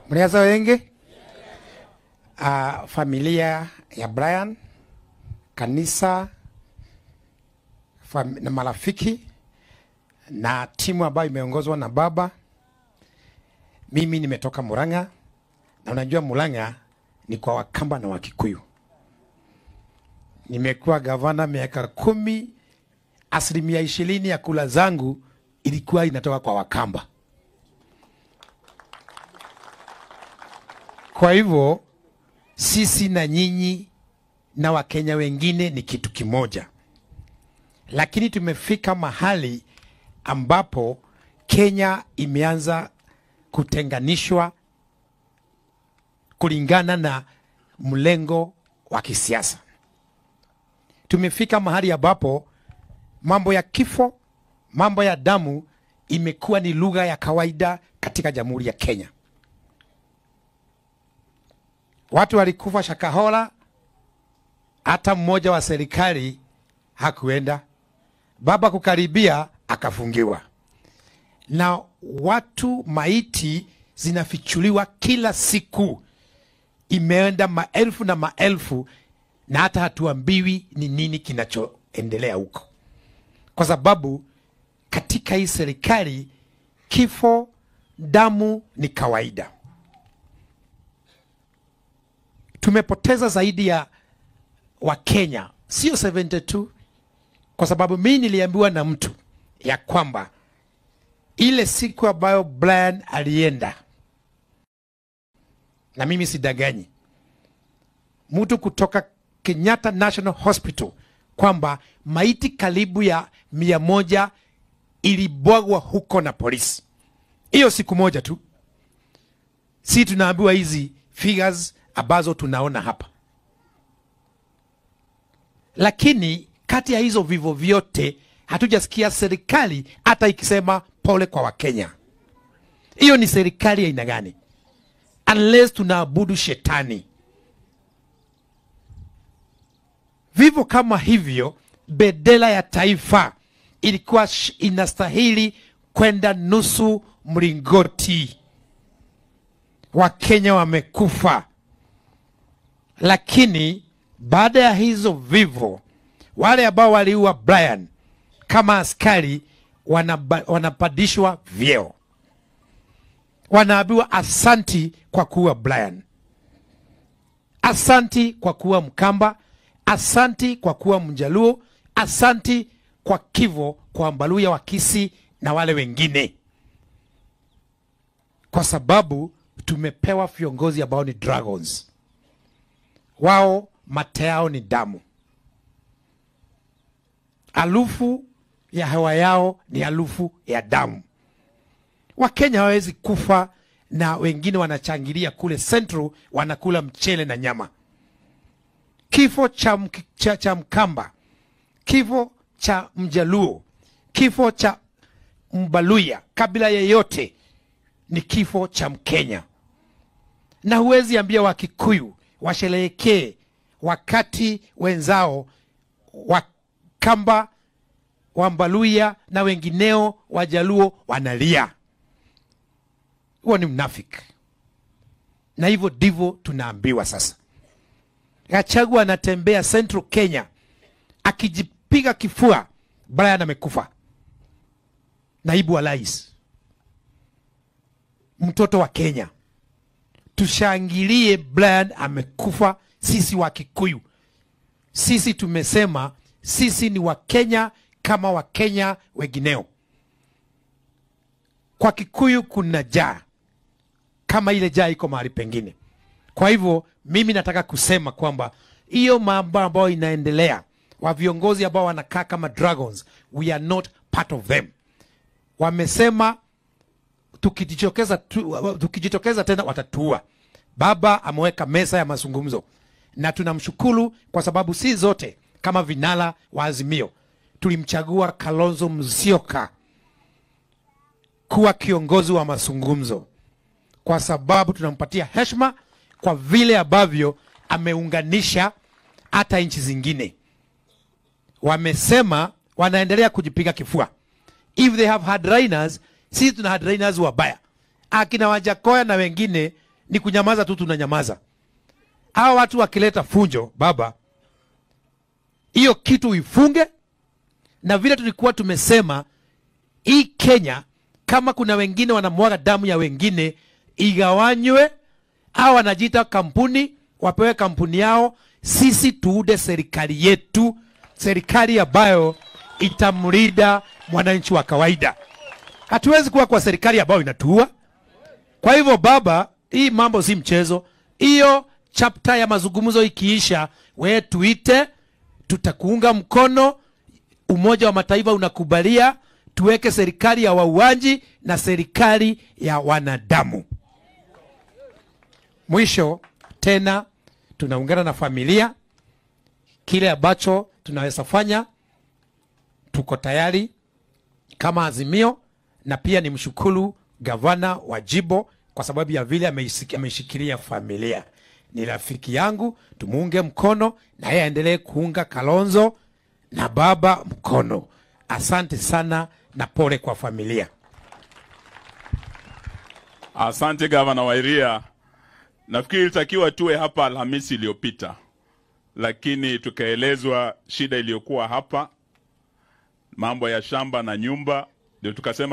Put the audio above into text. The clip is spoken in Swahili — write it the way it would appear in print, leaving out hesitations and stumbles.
Mlianza wengi? Familia ya Brian, kanisa na marafiki na timu ambayo imeongozwa na baba. Mimi nimetoka Murang'a, na unajua Murang'a ni kwa Wakamba na Wakikuyu. Nimekuwa gavana miaka 10, 20% ya kula zangu ilikuwa inatoka kwa Wakamba. Kwa hivyo sisi na nyinyi na Wakenya wengine ni kitu kimoja. Lakini tumefika mahali ambapo Kenya imeanza kutenganishwa kulingana na mlengo wa kisiasa. Tumefika mahali ambapo mambo ya kifo, mambo ya damu imekuwa ni lugha ya kawaida katika Jamhuri ya Kenya. Watu walikufa Shakahola, hata mmoja wa serikali hakuenda. Baba kukaribia akafungiwa. Na watu maiti zinafichuliwa kila siku. Imeenda maelfu na maelfu, na hata hatuambiwi ni nini kinachoendelea huko. Kwa sababu katika hii serikali kifo, damu ni kawaida. Tumepoteza zaidi ya Wakenya, sio 72, kwa sababu mimi niliambiwa na mtu ya kwamba ile siku ambayo Brian alienda, na mimi sidaganyi, mtu kutoka Kenyatta National Hospital kwamba maiti karibu ya 100 ilibwagwa huko na polisi. Hiyo siku moja tu. Si tunaambiwa hizi figures ambazo tunaona hapa. Lakini kati ya hizo vivo vyote hatujasikia serikali hata ikisema pole kwa Wakenya. Hiyo ni serikali ya aina gani? Unless tunaabudu shetani. Vivo kama hivyo, bendera ya taifa ilikuwa inastahili kwenda nusu mlingoti. Wakenya wamekufa. Lakini baada ya hizo vivo, wale ambao waliua Brian kama askari wanapandishwa vyeo. Wanaambiwa asanti kwa kuua Brian, asanti kwa kuwa Mkamba, asanti kwa kuwa Mjaluo, asanti kwa kivo kwa Mbaluya wa Kisii na wale wengine. Kwa sababu tumepewa viongozi ambao ni dragons. Wao mate yao ni damu. Harufu ya hewa yao ni harufu ya damu. Wakenya hawawezi kufa na wengine wanachangilia kule Central wanakula mchele na nyama. Kifo cha Mkamba, kifo cha Mjaluo, kifo cha Mbaluya, kabila yeyote ni kifo cha Mkenya. Na huwezi ambia Wakikuyu washerehekee wakati wenzao Wakamba, Wambaluya na wengineo Wajaluo wanalia. Huo ni mnafiki. Na hivyo ndivyo tunaambiwa sasa. Gachagua anatembea Central Kenya akijipiga kifua, Brian amekufa. Naibu wa rais, mtoto wa Kenya. Tushangilie Brian amekufa. Sisi wa Kikuyu, sisi tumesema sisi ni wa Kenya kama wa Kenya wengineo. Kwa Kikuyu kuna jaa kama ile jaa iko mahali pengine. Kwa hivyo mimi nataka kusema kwamba hiyo mambo ambayo inaendelea, wa viongozi ambao wanakaa kama dragons, we are not part of them. Wamesema tukijitokeza tena watatuua. Baba ameweka meza ya mazungumzo, na tunamshukuru kwa sababu si zote kama vinara wa Azimio tulimchagua Kalonzo Musyoka kuwa kiongozi wa mazungumzo, kwa sababu tunampatia heshima kwa vile ambavyo ameunganisha hata nchi zingine. Wamesema wanaendelea kujipiga kifua. If they have hardliners, sisi tuna hardliners wabaya. Akina Wajakoya na wengine Ni kunyamaza tu, tunanyamaza. Hawa watu wakileta funjo, baba, hiyo kitu ifunge. Na vile tulikuwa tumesema, hii Kenya kama kuna wengine wanamwaga damu ya wengine, igawanywe. Hawa wanajiita kampuni, wapewe kampuni yao. Sisi tuude serikali yetu, serikali ambayo itamlinda mwananchi wa kawaida. Hatuwezi kuwa kwa serikali ambayo inatuua. Kwa hivyo baba, hii mambo si mchezo. Hiyo chapter ya mazungumzo ikiisha, wewe tuite, tutakuunga mkono. Umoja wa Mataifa unakubalia tuweke serikali ya wauaji na serikali ya wanadamu. Mwisho tena tunaungana na familia. Kile ambacho tunaweza fanya tuko tayari kama Azimio, na pia ni mshukuru gavana wa Jimbo kwa sababu ya vile ameishikilia familia. Ni rafiki yangu, tumuunge mkono na yeye aendelee kuunga Kalonzo na baba mkono. Asante sana na pole kwa familia. Asante Gavana wa Iria. Nafikiri ilitakiwa tuwe hapa Alhamisi iliyopita, lakini tukaelezwa shida iliyokuwa hapa, mambo ya shamba na nyumba, ndio tukasema